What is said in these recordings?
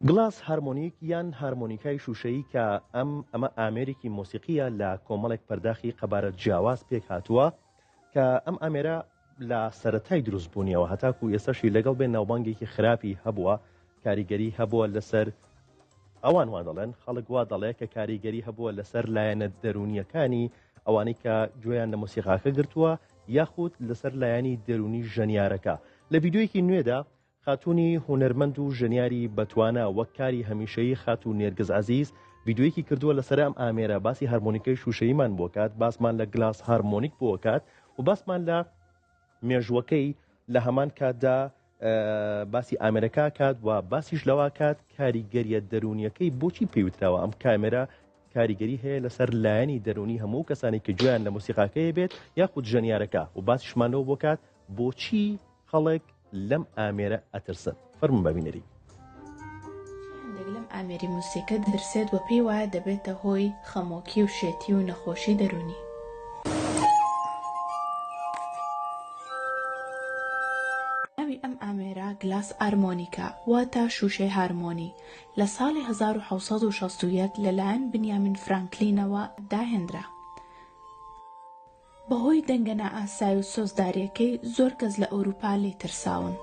گلاس هارمۆنیک یان هارمۆنیکای شووشەیی کە ئەم ئەمە ئامێرێکی مۆسیقییە لە کۆمەڵێک پەرداخی قەبارە جیاواز پێک هاتووە کە ئەم ئامێرە لە سەرەتای دروست بوونیەوە هەتاکو ئێستاشی لەگەڵ بێ ناوبانگێکی خراپی هەبووە کاریگەری هەبووە لەسەر ئەوان وا دەڵێن خەڵک وا دەڵێ کە کاریگەری هەبووە لەسەر لایەنە دەروونیەکانی ئەوانەی کە گوێیان لە مۆسیقاکە گرتووە یاخود لەسەر لایەنی دەروونی ژەنیارەکە لە ڤیدیۆیەکی نوێدا خاتوونی هونەرمەند و ژەنیاری بەتوانا وەک کاری هەمیشەیی خاتوو نێرگز عەزیز ڤیدیۆیەکی کردووە لەسەر ئەم ئامێرە باسی هارمۆنیکەی شووشەییمان بۆ کات باسمان لە گلاس هارمۆنیک بۆ کات و باسمان لە مێژووەکەی لە هەمان کاتدا باسی ئامێرەکە کات و باسیش لەوە کات کاریگەریە دەروونیەکەی بۆچی پێوتراوە ئەم کامێرە کاریگەری هەیە لەسەر لایەنی دەروونی هەموو کەسانی کە گوێیان لە مۆسیقاکەی بێت یاخود ژەنیارەکە و باسیشمان لەوە بۆ کات بۆچی خەڵک لەم ئامێرە ئەترسن؟ فەرموون با بینەری. هەندێک لەم ئامێری موسیکە دەترسێت و پێی وایە دەبێتە هۆی خەمۆکی و شێتی و نەخۆشی دەروونی. ناوی ئەم ئامێرە گلاس ئارمۆنیکا واتە شووشەی هارمۆنی لە ساڵی 1761 لەلایەن بنیامین فرانکلینەوە داهێنرا. بەهۆی دەنگە نائاسای و سۆزدارییەکەی زۆر کەس لە ئەوروپا لێی ترساون،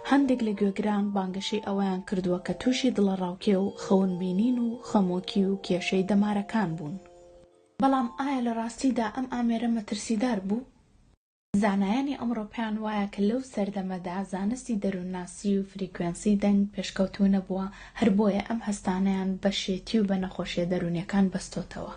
هەندێک لە گوێگران بانگەشەی ئەوەیان کردووە کە تووشی دڵەڕاوکێ و خەونبینین و خەمۆکی و کێشەی دەمارەکان بوون. بەڵام ئایا لە ڕاستیدا ئەم ئامێرە مەترسیدار بوو؟ زانایانی ئەمڕۆ پێیان وایە کە لەو سەردەمەدا زانستی دەروونناسی و فریکوێنسی دەنگ پێشکەوتوو نەبووە، هەر بۆیە ئەم هەستانەیان بە شێتی و بە نەخۆشیە دەروونیەکان بەستۆتەوە.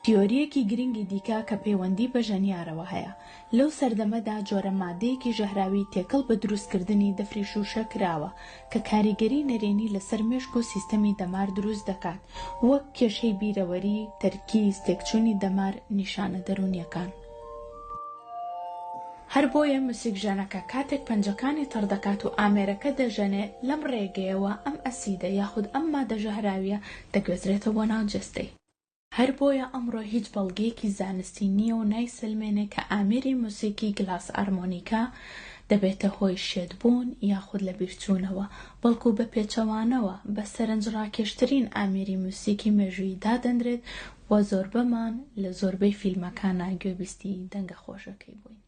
تیۆرییەکی گرنگی دیکە کە پەیوەندی بە ژەنیارەوە هەیە، لەو سەردەمەدا جۆرە مادەیەکی ژەهراوی تێکەڵ بە دروستکردنی دەفری شووشە کراوە کە کاریگەری نەرێنی لەسەر مێشک و سیستەمی دەمار دروست دەکات وەک کێشەی بیرەوەری، تەرکیز، تێکچوونی دەمار، نیشانە دەروونییەکان. هەر بۆیە موسیکژەنەکە کاتێک پەنجەکانی تەڕ دەکات و ئامێرەکە دەژەنێ، لەم ڕێگەیەوە ئەم ئەسیدە یاخود ئەم مادە ژەهراوییە دەگوێزرێتەوە بۆ ناو جەستەی. هەر بۆیە ئەمڕۆ هیچ بەڵگەیەکی زانستی نییە و نایسەلمێنێ کە ئامێری موسیکی گلاس ئارمۆنیکا دەبێتە هۆی شێتبوون یاخود لەبیرچوونەوە، بەڵکو بە پێچەوانەوە بە سەرنجڕاکێشترین ئامێری موسیکی مێژوویی دادەنرێت و زۆربەمان لە زۆربەی فیلمەکانا گوێبیستی دەنگە خۆشەکەی بووین.